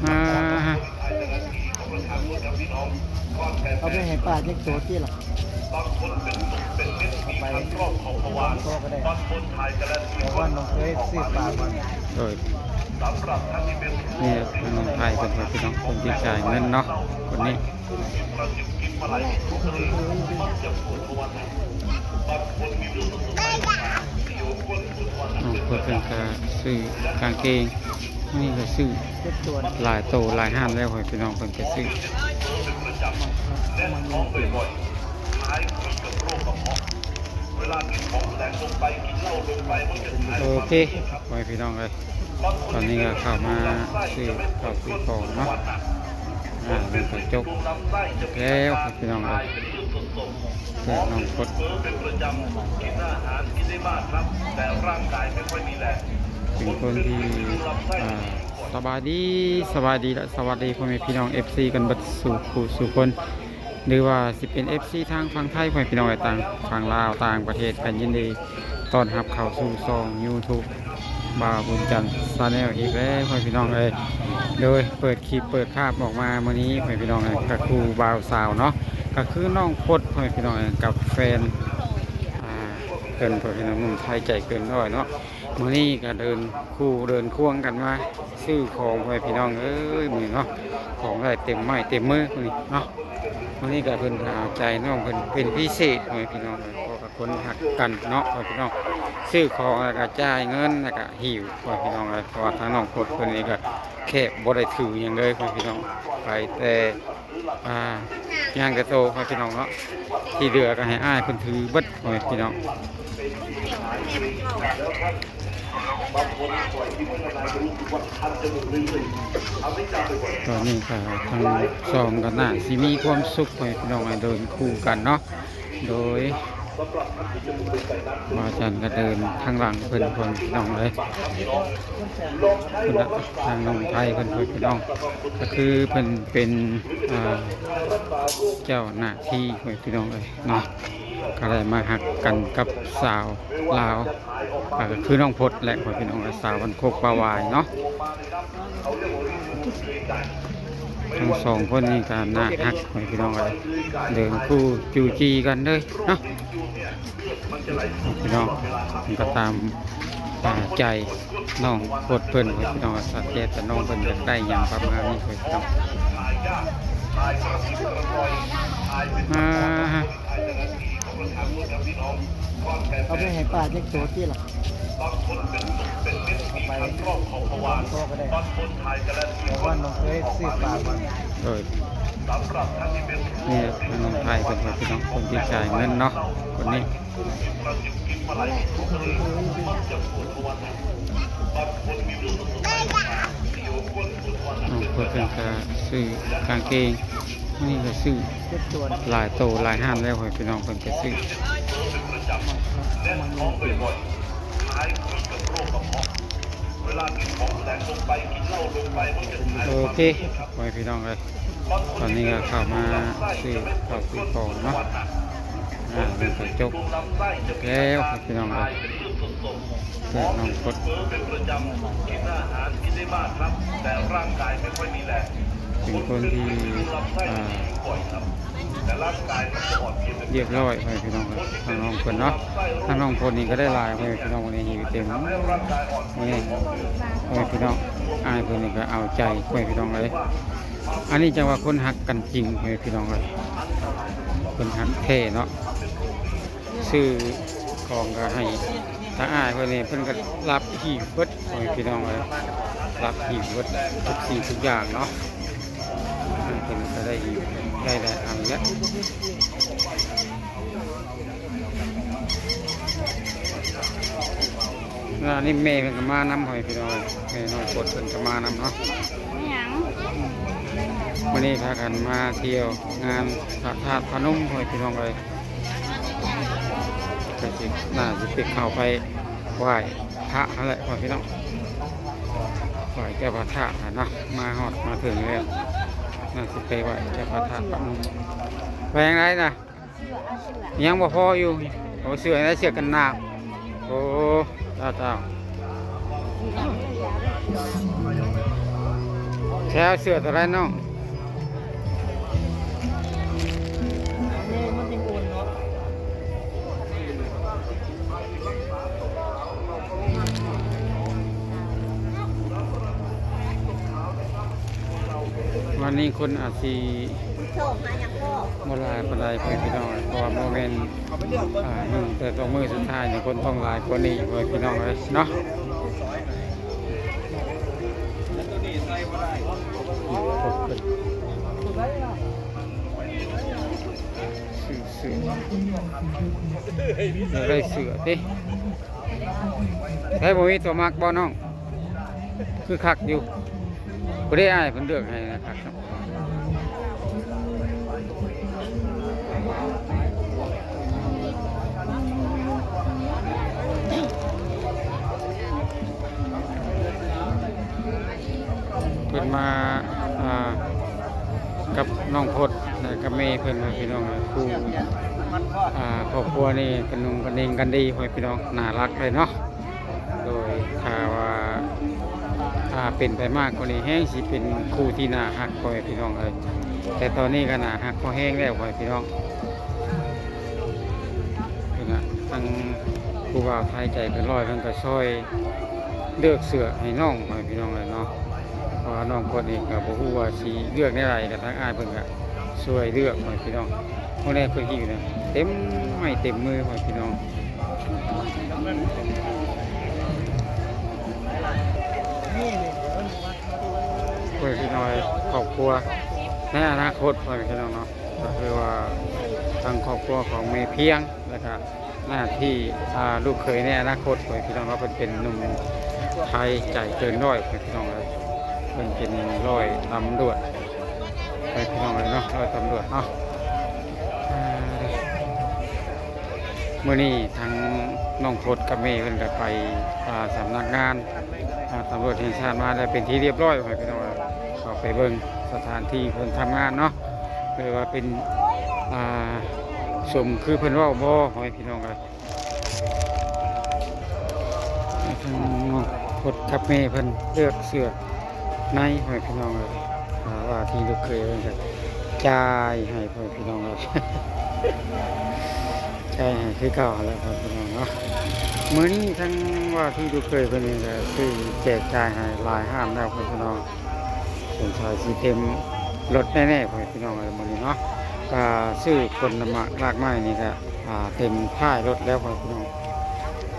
ອ່າ ເອົາໄປໃຫ້ປ້າຈັກໂຕຕິລະ ເອົາໄປສອງໂຕກໍໄດ້ ເອົາວ່ານ້ອງເຄີຍຊື້ປາກ່ອນ ໂດຍ ນີ້ນ້ອງໄພເພິ່ນວ່າ ພີ່ນ້ອງ ຄົນທີ່ຈ່າຍເງິນເນາະ ຄົນນີ້ ນ້ອງເພິ່ນກໍຊື້ກາງເກງ ນີ້ກໍຊື້ຫຼາຍໂຕຫຼາຍຮ້ານແລ້ວ ພໍ່ແມ່ພີ່ນ້ອງ ເພິ່ນກໍຊື້ ໂອເຄ ພໍ່ແມ່ພີ່ນ້ອງເອີຍ ຕອນນີ້ກໍເຂົ້າມາຊື້ເຂົ້າຊື້ຂອງເນາະ ອ່າ ເພິ່ນກໍຈົບແລ້ວ ພີ່ນ້ອງເອີຍ ເພື່ອນ້ອງພົດ ເປັນຄົນທີ່ ອ່າ ສະບາຍດີ ສະບາຍດີ ແລະ ສະຫວັດດີພໍ່ແມ່ພີ່ນ້ອງ ເອັຟຊີ ກັນເບິດສູ່ຜູ້ສູ່ຄົນ ຫຼືວ່າຊິເປັນ ເອັຟຊີ ທາງຝັ່ງໄທ ພໍ່ແມ່ພີ່ນ້ອງເອີຍ ຕ່າງຝັ່ງລາວ ຕ່າງປະເທດ ກໍຍິນດີຕ້ອນຮັບເຂົ້າສູ່ຊ່ອງ YouTube ບ່າວບຸນຈັນ Channel ອີກແລ້ວ ພໍ່ແມ່ພີ່ນ້ອງເອີຍ ໂດຍເປີດຄລິບເປີດພາບອອກມາມື້ນີ້ ພໍ່ແມ່ພີ່ນ້ອງເອີຍ ກໍຄູ່ບ່າວສາວເນາະ ກໍຄືນ້ອງພົດ ພໍ່ແມ່ພີ່ນ້ອງເອີຍ ກັບແຟນ ອ່າ ເພິ່ນ ພໍ່ແມ່ພີ່ນ້ອງ ໜຸ່ມໄທໃຈເກີນຮ້ອຍເນາະ ມື້ນີ້ກໍເດີນຄູ່ເດີນຄວງກັນມາຊື້ຂອງ ພໍ່ແມ່ພີ່ນ້ອງເອີຍ ມື້ນີ້ເນາະ ຂອງໄດ້ເຕັມໄມ້ເຕັມມືມື້ນີ້ເນາະ ມື້ນີ້ກໍເພິ່ນເອົາໃຈນ້ອງເພິ່ນເປັນພິເສດ ພໍ່ແມ່ພີ່ນ້ອງເອີຍ ເພາະວ່າຄົນຮັກກັນເນາະ ພໍ່ແມ່ພີ່ນ້ອງ ຊື້ຂອງແລ້ວກໍຈ່າຍເງິນ ແລ້ວກໍຫິ້ວ ພໍ່ແມ່ພີ່ນ້ອງເອີຍ ເພາະວ່າທາງນ້ອງພົດເພິ່ນນີ້ກໍແຄບ ບໍ່ໄດ້ຖືຫຍັງເລີຍ ພໍ່ແມ່ພີ່ນ້ອງ ໄປແຕ່ ອ່າ ຍ່າງແຕ່ໂຕ ພໍ່ແມ່ພີ່ນ້ອງເນາະ ທີ່ເຫຼືອກໍໃຫ້ອ້າຍເພິ່ນຖືເບິດ ພໍ່ແມ່ພີ່ນ້ອງ ຕອນນີ້ກໍທັງສອງກໍໜ້າຊິມີຄວາມສຸກ ພໍ່ແມ່ພີ່ນ້ອງ ເດີນຄູ່ກັນເນາະ ໂດຍ ບ່າວຈັນກໍເດີນທາງຫຼັງເພິ່ນ ພໍ່ແມ່ພີ່ນ້ອງເອີຍ ພຸ້ນນະ ທາງນ້ອງໄພເພິ່ນ ພໍ່ແມ່ພີ່ນ້ອງ ກໍຄືເພິ່ນເປັນ ອ່າ ເຈົ້າໜ້າທີ່ ພໍ່ແມ່ພີ່ນ້ອງເອີຍເນາະ ກໍໄດ້ມາຮັກກັນກັບສາວລາວ ກໍຄືນ້ອງພົດແຫຼະ ພໍ່ແມ່ພີ່ນ້ອງເອີຍ ສາວບ້ານໂຄກປ່າຫວາຍເນາະ ທັງສອງຄົນນີ້ກໍໜ້າຮັກ ພໍ່ແມ່ພີ່ນ້ອງເອີຍ ເດີນຄູ່ຈູ່ຈີ່ກັນເລີຍເນາະ ພີ່ນ້ອງ ມັນກໍຕາມ ຕາມໃຈນ້ອງກົດເພິ່ນ ພີ່ນ້ອງ ສາແກດກັບນ້ອງເພິ່ນຢາກໄດ້ຫຍັງປະມານນີ້ ພີ່ນ້ອງ ອ່າ ເອົາໄປໃຫ້ປ້າຈັກໂຕຕິລະ ເອົາໄປສອງໂຕກໍໄດ້ ເອົາວ່ານ້ອງເຄີຍຊື້ປາກ່ອນ ໂດຍ ນີ້ນ້ອງໄພເພິ່ນວ່າ ພີ່ນ້ອງ ຄົນທີ່ຈ່າຍເງິນເນາະ ຄົນນີ້ ນ້ອງເພິ່ນກໍຊື້ກາງເກງ ນີ້ກໍຊື້ຫຼາຍໂຕຫຼາຍຮ້ານແລ້ວ ພໍ່ແມ່ພີ່ນ້ອງ ເພິ່ນກໍຊື້ ໂອເຄ ພໍ່ແມ່ພີ່ນ້ອງເອີຍ ຕອນນີ້ກໍເຂົ້າມາຊື້ເຂົ້າຊື້ຂອງເນາະ ອ່າ ເພິ່ນກໍຈົບແລ້ວ ພີ່ນ້ອງເອີຍ ເພື່ອນ້ອງພົດ ເປັນຄົນທີ່ ອ່າ ຮຽບຮ້ອຍ ພໍ່ແມ່ພີ່ນ້ອງເອີຍ ທາງນ້ອງເພິ່ນເນາະ ທາງນ້ອງພົດນີ້ກໍໄດ້ຫຼາຍ ພໍ່ແມ່ພີ່ນ້ອງ ມື້ນີ້ຫິ້ວເຕັມ ມື້ນີ້ ພໍ່ແມ່ພີ່ນ້ອງ ອ້າຍເພິ່ນນີ້ກໍເອົາໃຈ ພໍ່ແມ່ພີ່ນ້ອງເອີຍ ອັນນີ້ຈັ່ງວ່າຄົນຮັກກັນຈິງ ພໍ່ແມ່ພີ່ນ້ອງເອີຍ ຄົນຮັກແທ້ເນາະ ຊື້ຂອງກໍໃຫ້ທາງອ້າຍເພິ່ນນີ້ ເພິ່ນກໍຮັບຫິ້ວເບິດ ພໍ່ແມ່ພີ່ນ້ອງເອີຍ ຮັບຫິ້ວເບິດທຸກສິ່ງທຸກຢ່າງເນາະ ອ້າຍເພິ່ນກໍໄດ້ຫິ້ວ ໄດ້ແລ້ວ ເອົາແລ້ວ ແລ້ວອັນນີ້ແມ່ເພິ່ນກໍມານຳ ພໍ່ແມ່ພີ່ນ້ອງເອີຍ ແມ່ນ້ອງກົດເພິ່ນກໍມານຳເນາະ ຫຍັງ ມື້ນີ້ພາກັນມາທ່ຽວງານພະທາດພະນົມ ພໍ່ແມ່ພີ່ນ້ອງເອີຍ ກໍຊິ ໜ້າຊິໄປ ເຂົ້າໄປໄຫວ້ພະຫັ້ນແຫຼະ ພໍ່ແມ່ພີ່ນ້ອງ ໄຫວ້ເຈົ້າພະທາດຫັ້ນເນາະ ມາຮອດມາເຖິງແລ້ວ ໜ້າຊິໄປໄຫວ້ເຈົ້າພະທາດພະນົມ ໄປທາງໃດນະ? ຍັງບໍ່ພໍຢູ່ ໂອ້ ເສື້ອໄດ້ ເສື້ອກັນໜາວ ໂອ້ ເຈົ້າ ເຈົ້າ ໂອ້ ແຖວເສື້ອຕົວໃດນ້ອງ? ວັນນີ້ຄົນອາດຊິບໍ່ຫຼາຍປານໃດ ພໍ່ແມ່ພີ່ນ້ອງ ເພາະວ່າບໍ່ແມ່ນ ອ່າ ໜຶ່ງແຕ່ສອງມື້ສຸດທ້າຍນີ້ ຄົນຕ້ອງຫຼາຍກວ່ານີ້ ພໍ່ແມ່ພີ່ນ້ອງເອີຍເນາະ. ຊື້ເສື້ອ ຢາກໄດ້ເສື້ອຕິ ໃຜບໍ່ມີຕົວມັກບໍ່ນ້ອງ? ຄືຄັກຢູ່ ຜູ້ໃດອ້າຍເພິ່ນເລືອກໃຫ້ນະຄັກເນາະ. ເພິ່ນມາ ອ່າ ກັບນ້ອງພົດ ແລະ ກັບແມ່ເພິ່ນ ພີ່ນ້ອງ ຄູ່ ອ່າ ຄອບຄົວນີ້ກະນຸ່ງກະນິງກັນດີ ພໍ່ແມ່ພີ່ນ້ອງ ໜ້າຮັກເລີຍເນາະ. ໂດຍ ຖ້າວ່າ ຖ້າເປັນໄປມາກກວ່ານີ້ແຮງຊິເປັນຄູ່ທີ່ໜ້າຮັກ ພໍ່ແມ່ພີ່ນ້ອງເອີຍ ແຕ່ຕອນນີ້ກະໜ້າຮັກພໍແຮງແລ້ວ ພໍ່ແມ່ພີ່ນ້ອງ. ເພິ່ນນະ ທາງຜູ້ບ່າວໄທໃຈເກີນຮ້ອຍ ເພິ່ນກະຊ່ອຍເລືອກເສື້ອໃຫ້ນ້ອງ ພໍ່ແມ່ພີ່ນ້ອງເອີຍເນາະ. ເພາະວ່ານ້ອງຄົນນີ້ກະບໍ່ຮູ້ວ່າຊິເລືອກແນວໃດ ກະທາງອ້າຍເພິ່ນກະຊ່ວຍເລືອກ ພໍ່ແມ່ພີ່ນ້ອງ. ເບິ່ງແດ່ ເພິ່ນຫິ້ວນະ ເຕັມໄມ້ເຕັມມື ພໍ່ແມ່ພີ່ນ້ອງ. ເພື່ອຊິນ້ອຍຄອບຄົວໃນອະນາຄົດ ພໍ່ແມ່ພີ່ນ້ອງເນາະ ກໍຄືວ່າທາງຄອບຄົວຂອງແມ່ພຽງ ແລ້ວກະໜ້າທີ່ ອ່າ ລູກເຂີຍໃນອະນາຄົດ ພໍ່ແມ່ພີ່ນ້ອງເນາະ. ເພິ່ນເປັນໜຸ່ມໄທໃຈເກີນຮ້ອຍ ພໍ່ແມ່ພີ່ນ້ອງເອີຍ ເພິ່ນເປັນຮ້ອຍຕຳຫຼວດ ພໍ່ແມ່ພີ່ນ້ອງເອີຍເນາະ ຮ້ອຍຕຳຫຼວດເນາະ. ອ່າ ມື້ນີ້ທັງນ້ອງພົດກັບແມ່ເພິ່ນກໍໄປ ອ່າ ສຳນັກງານ ອ່າ ຕຳຫຼວດແຫ່ງຊາດມາແລ້ວເປັນທີ່ຮຽບຮ້ອຍ ພໍ່ແມ່ພີ່ນ້ອງເອີຍ. ເຂົ້າໄປເບິ່ງສະຖານທີ່ເພິ່ນທຳງານເນາະ ຫຼືວ່າເປັນ ອ່າ ສົມຄືເພິ່ນເວົ້າບໍ່ ພໍ່ແມ່ພີ່ນ້ອງເອີຍ. ທັງນ້ອງພົດກັບແມ່ເພິ່ນເລືອກເສື້ອໃນ ພໍ່ແມ່ພີ່ນ້ອງເອີຍ. ອ່າ ວ່າທີ່ລູກເຂີຍເພິ່ນກໍຈ່າຍໃຫ້ ພໍ່ແມ່ພີ່ນ້ອງເອີຍ ຈ່າຍໃຫ້ຄືເກົ່າຫັ້ນແຫຼະ ພໍ່ແມ່ພີ່ນ້ອງເນາະ. ມື້ນີ້ທັງວ່າທີ່ລູກເຂີຍເພິ່ນນີ້ກໍຊື້ແຈກຈ່າຍໃຫ້ຫຼາຍຮ້ານແລ້ວ ພໍ່ແມ່ພີ່ນ້ອງ. ສົງໄສຊິເຕັມລົດແນ່ໆ ພໍ່ແມ່ພີ່ນ້ອງເອີຍ ມື້ນີ້ເນາະ. ກໍຊື້ຜົນລະໝາກລາກໄມ້ນີ້ກໍ ອ່າ ເຕັມທ້າຍລົດແລ້ວ ພໍ່ແມ່ພີ່ນ້ອງ.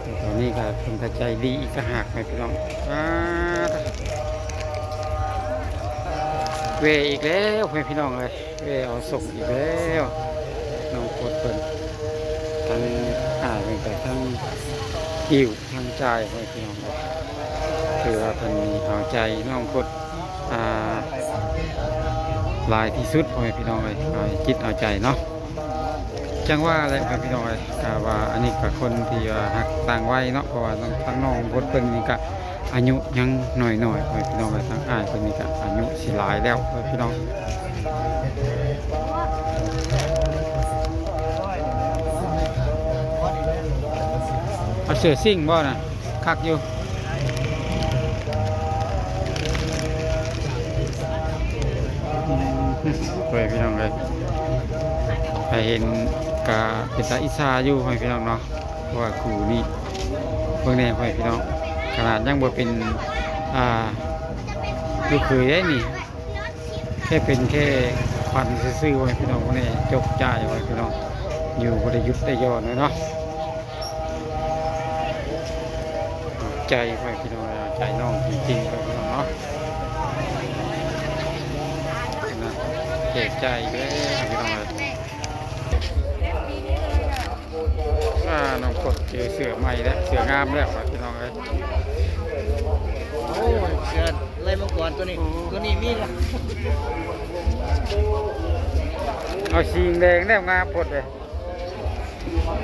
ແຕ່ຕອນນີ້ກໍເພິ່ນກໍໃຈດີອີກຕ່າງຫາກ ພໍ່ແມ່ພີ່ນ້ອງ. ອ່າ ແວ່ອີກແລ້ວ ພໍ່ແມ່ພີ່ນ້ອງເອີຍ ແວ່ເອົາສົ່ງອີກແລ້ວ ນ້ອງພົດເພິ່ນ. ທັງອ້າຍເພິ່ນກໍທັງຫິ້ວທັງຈ່າຍ ພໍ່ແມ່ພີ່ນ້ອງເອີຍ. ຖືວ່າເພິ່ນເອົາໃຈນ້ອງພົດ ອ່າ ຫຼາຍທີ່ສຸດ ພໍ່ແມ່ພີ່ນ້ອງເອີຍ ເອົາຈິດເອົາໃຈເນາະ. ຈັ່ງວ່າແຫຼະ ພໍ່ແມ່ພີ່ນ້ອງເອີຍ ກະວ່າອັນນີ້ກະຄົນທີ່ວ່າຮັກຕ່າງໄວເນາະ ເພາະວ່າທາງນ້ອງພົດເພິ່ນນີ້ກະອາຍຸຍັງນ້ອຍໆ ພໍ່ແມ່ພີ່ນ້ອງເອີຍ. ທາງອ້າຍເພິ່ນນີ້ກະອາຍຸຊິຫຼາຍແລ້ວ ພໍ່ແມ່ພີ່ນ້ອງ. ເອົາເສື້ອຊິງບໍ່ນະ? ຄັກຢູ່ ເອີຍ ພີ່ນ້ອງເອີຍ ໃຜເຫັນກະເປັນຕາອິດສາຢູ່ ພໍ່ແມ່ພີ່ນ້ອງເນາະ. ເພາະວ່າຄູ່ນີ້ ເບິ່ງແດ່ ພໍ່ແມ່ພີ່ນ້ອງ ຂະໜາດຍັງບໍ່ເປັນ ອ່າ ລູກເຂີຍເດ້ນີ້ ແຄ່ເປັນແຄ່ຂວັນຊື່ໆ ພໍ່ແມ່ພີ່ນ້ອງ ຜູ້ນີ້ຈົກຈ່າຍ ພໍ່ແມ່ພີ່ນ້ອງ ຢູ່ບໍ່ໄດ້ຢຸດໄດ້ຢ່ອນເລີຍເນາະ. ໃຈ ພໍ່ແມ່ພີ່ນ້ອງ ໃຈນ້ອງຈິງໆ ພໍ່ແມ່ພີ່ນ້ອງເນາະ ນະ ແຈກຈ່າຍອີກແລ້ວ ພີ່ນ້ອງເອີຍ. ອ່າ ນ້ອງກົດເຈີເສື້ອໃໝ່ແລ້ວ ເສື້ອງາມແລ້ວ ພີ່ນ້ອງເອີຍ. ໂອ້ຍ ເສື້ອລາຍມັງກອນຕົວນີ້ ຕົວນີ້ມີແລ້ວ ເອົາສີແດງແລ້ວງາມໂພດເດ້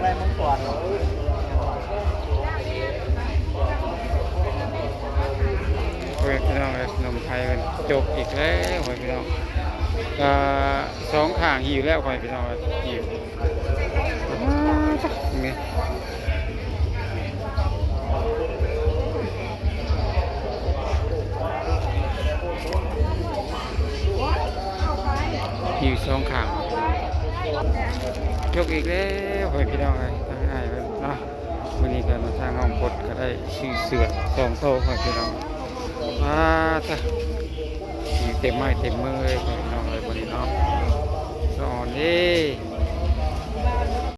ລາຍມັງກອນ. ໂອ້ຍ ພີ່ນ້ອງເອີຍ ໜຸ່ມໄທເພິ່ນຈົກອີກແລ້ວ ໂອ້ຍ ພີ່ນ້ອງ ອ່າ ສອງຂ້າງຫິ້ວແລ້ວ ພໍ່ແມ່ພີ່ນ້ອງເອີຍ ຫິ້ວ ນີ້ ໂອ້ ສອງຂ້າງ ຈົກອີກແລ້ວ ພໍ່ແມ່ພີ່ນ້ອງເອີຍ ທາງອ້າຍເພິ່ນເນາະ. ມື້ນີ້ກໍມາທາງນ້ອງພົດກໍໄດ້ຊື້ເສື້ອສອງໂຕ ພໍ່ແມ່ພີ່ນ້ອງ. ອາ ຕະ ອີກເຕັມໄມ້ເຕັມມືເລີຍ ພໍ່ແມ່ພີ່ນ້ອງເອີຍ ມື້ນີ້ເນາະ. ສະອອນເດ້.